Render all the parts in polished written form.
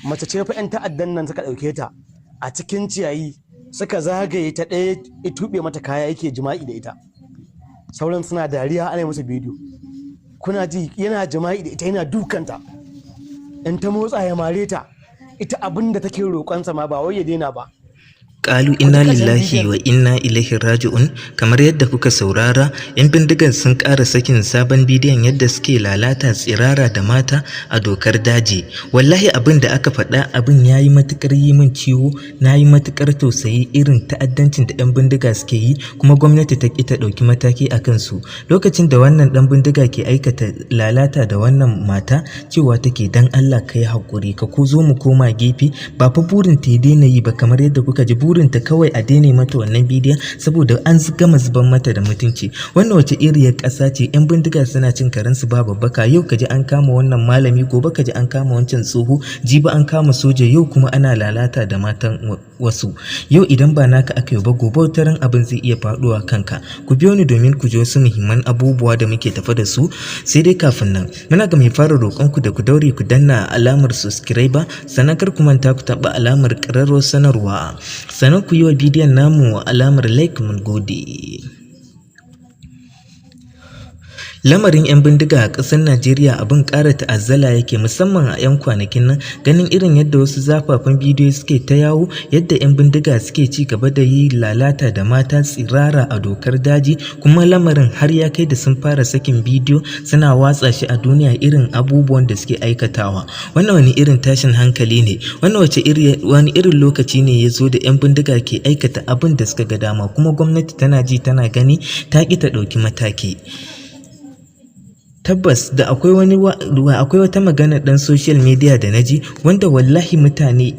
Mace ce fa 'yan ta'addan nan suka ɗauke ta a cikin ciyayi, suka zagaye ta, ɗaya ya tuɓe mata kaya yake jima'i da ita. Sauran suna dariya, ana yi musu bidiyo. Kuna ji, yana jima'i da ita, yana dukanta. In ta motsa ya mare ta. Ita abin da take roƙonsa ma ba wai ya daina ba. Ƙalu inna lillahi wa inna ilaihi raji'un. Kamar yadda kuka saurara, 'yan bindigan sun ƙara sakin sabon bidiyon yadda suke lalata tsirara da mata a dokar daji. Wallahi abin da aka faɗa, abin ya yi matuƙar yi min ciwo, na yi matuƙar tausayi irin ta'addancin da 'yan bindiga suke yi, kuma gwamnati ta ƙi ta ɗauki mataki a kansu. Lokacin da wannan ɗan bindiga ke aikata lalata da wannan mata, cewa take, "Dan Allah ka yi haƙuri, ka ko zo mu koma gefe." Ba fa burin ta ya daina yi ba. Kamar yadda kuka ji, burinta kawai a daina mata wannan bidiyon, saboda an gama zuban mata da mutunci. Wannan wace iriyar ƙasa ce? 'Yan bindiga suna cin karensu ba babbaka. Yau ka ji an kama wannan malami, gobe ka ji an kama wancan tsoho, jibi an kama soja, yau kuma ana lalata da matan wasu. Yau idan ba naka aka yi ba, gobe wataran abin zai iya faɗuwa kanka. Ku biyo ni domin ku ji wasu muhimman abubuwa da muke tafe da su. Sai dai kafin nan, muna ga mai fara roƙonku da ku daure ku danna alamar subscriber, sannan kar ku manta ku taɓa alamar ƙararrawar sanarwa, sannan ku yi wa bidiyon namu alamar like. Mun gode. Lamarin 'yan bindiga a ƙasar Najeriya, abin ƙara ta'azzala yake, musamman a 'yan kwanakin nan, ganin irin yadda wasu zafafan bidiyo suke ta yawo, yadda 'yan bindiga suke ci gaba da yi lalata da mata tsirara a dokar daji. Kuma lamarin har ya kai da sun fara sakin bidiyo, suna watsa shi a duniya, irin abubuwan da suke aikatawa. Wannan wani irin tashin hankali ne? Wannan wace iri, wani irin lokaci ne ya zo da 'yan bindiga ke aikata abin da suka ga dama, kuma gwamnati tana ji tana gani, ta ƙi ta ɗauki mataki? Tabbas da akwai wani, akwai wata magana ɗan social media da naji, wanda wallahi mutane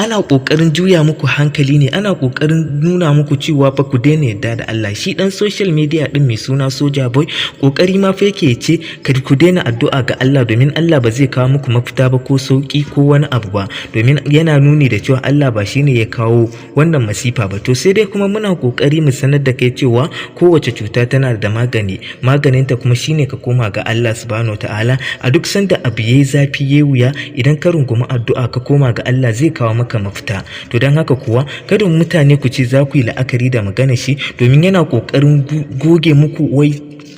ana ƙoƙarin juya muku hankali ne, ana ƙoƙarin nuna muku cewa fa ku daina yadda da Allah. Shi ɗan social media ɗin mai suna Soja Boy, ƙoƙari ma fa yake ce ka ku daina addu'a ga Allah, domin Allah ba zai kawo muku mafita ba ko sauƙi ko wani abu ba, domin yana nuni da cewa Allah ba shine ya kawo wannan masifa ba. To sai dai kuma muna ƙoƙari mu sanar da kai cewa kowace cuta tana da magani, maganinta kuma shine ka koma ga Allah Subhanahu Ta'ala. A duk sanda abu yayi zafi, yayi wuya, idan ka rungumi addu'a ka koma ga Allah, zai kawo maka mafita. To don haka kuwa, kada mutane ku ce za ku yi la'akari da magana shi, domin yana ƙoƙarin goge muku wai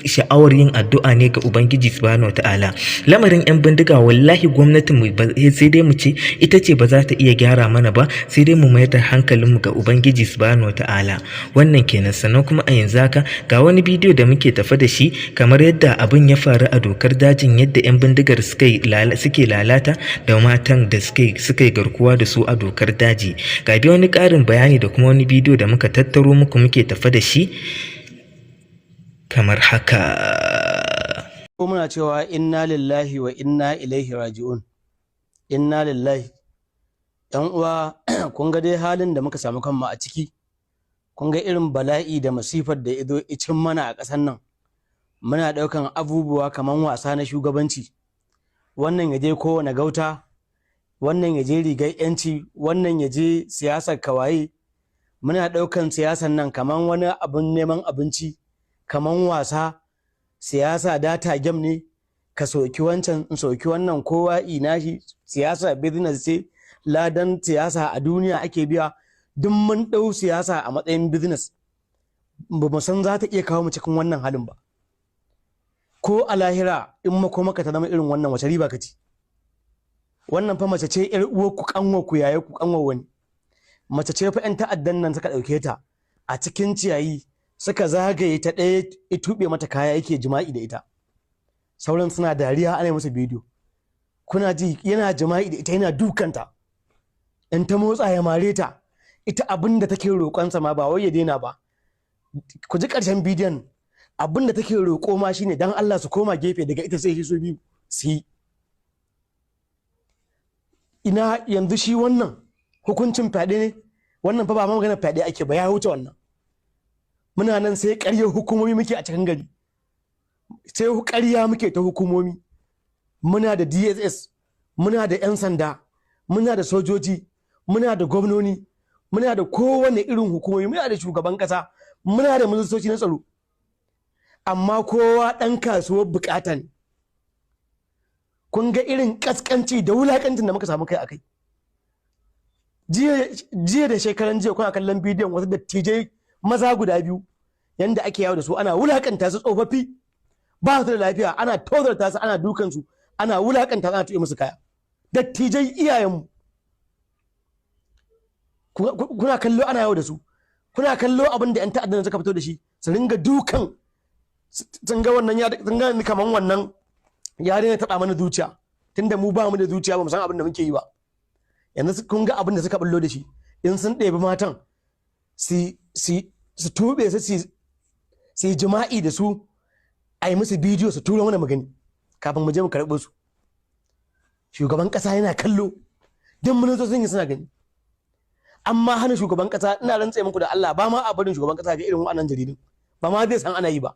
sha'awar yin addu'a ne ga Ubangiji Subhanahu Ta'ala. Lamarin 'yan bindiga, wallahi gwamnatin mu sai dai mu ce ita ce ba za ta iya gyara mana ba, sai dai mu mayar da hankalin mu ga Ubangiji Subhanahu Ta'ala. Wannan kenan. Sannan kuma a yanzu haka ga wani bidiyo da muke tafe da shi, kamar yadda abin ya faru a dokar dajin, yadda 'yan bindigar suke lalata da matan da suka yi garkuwa da su a dokar daji. Ga dai wani ƙarin bayani da kuma wani bidiyo da muka tattaro muku, muke tafe da shi kamar haka. Ko muna cewa inna lillahi wa inna ilaihi raji'un. Inna lillahi. Yan uwa, kun ga dai halin da muka samu kanmu a ciki. Kun ga irin bala'i da masifar da ya zo cin mana a ƙasar nan. Muna ɗaukan abubuwa kamar wasa na shugabanci. Wannan ya je kowane gauta, wannan ya je rigar yanci, wannan ya je siyasar kawaye. Muna ɗaukan siyasar nan kamar wani abun neman abinci, kamar wasa. Siyasa data game ne, ka soki wancan, in soki wannan, kowa ina shi. Siyasa business ce, ladan siyasa a duniya ake biya. Duk mun ɗau siyasa a matsayin business, ba mu san za ta iya kawo mu cikin wannan halin ba. Ko a lahira in makomaka ta zama irin wannan, wace riba ka ci? Wannan fa mace ce, yar uwarku, kanwarku, yayarku, kanwar wani. Mace ce fa 'yan ta'addan nan suka ɗauke ta a cikin ciyayi, suka zagaye ta, ɗaya ya tuɓe mata kaya yake jima'i da ita. Sauran suna dariya, ana yi musu bidiyo. Kuna ji, yana jima'i da ita, yana dukanta. In ta motsa ya mare ta. Ita abin da take roƙonsa ma ba wai ya daina ba. Ku ji ƙarshen bidiyon. Abin da take roƙo ma shine dan Allah su koma gefe, daga ita sai su biyu su yi. Ina yanzu shi wannan hukuncin fyaɗe ne? Wannan fa ba ma magana fyaɗe ake ba, ya wuce wannan. Muna nan sai ƙaryar hukumomi muke a cikin gari, sai ƙarya muke ta hukumomi. Muna da DSS, muna da 'yan sanda, muna da sojoji, muna da gwamnoni, muna da kowane irin hukumomi, muna da shugaban ƙasa, muna da ministoci na tsaro, amma kowa ɗan kasuwar bukata ne. Kun ga irin kaskanci da wulakancin da muka samu kai akai. Jiya da shekaran jiya kuna kallon bidiyon wasu dattijai maza guda biyu yanda ake yawo da su ana wulakanta su, tsofaffi ba su da lafiya, ana tozarta su, ana dukan su, ana wulakanta su, ana tuɓe musu kaya. Dattijai iyayenmu kuna kallo ana yawo da su. Kuna kallo abin da 'yan ta'addan suka fito da shi, su ringa dukan. Sun ga wannan ya sun ga kaman wannan ya daina taɓa mana zuciya, tunda mu ba mu da zuciya, ba mu san abin da muke yi ba. Yanzu kun ga abin da suka bullo da shi, in sun ɗebi matan su tuɓe su, su yi jima'i da su, a yi musu bidiyo su turo mana magani kafin mu je mu karɓo su. Shugaban ƙasa yana kallo, don ministocin yi suna gani, amma hana shugaban ƙasa. Ina rantse muku da Allah, ba ma a barin shugaban ƙasa ga irin wannan jaridun, ba ma zai san ana yi ba.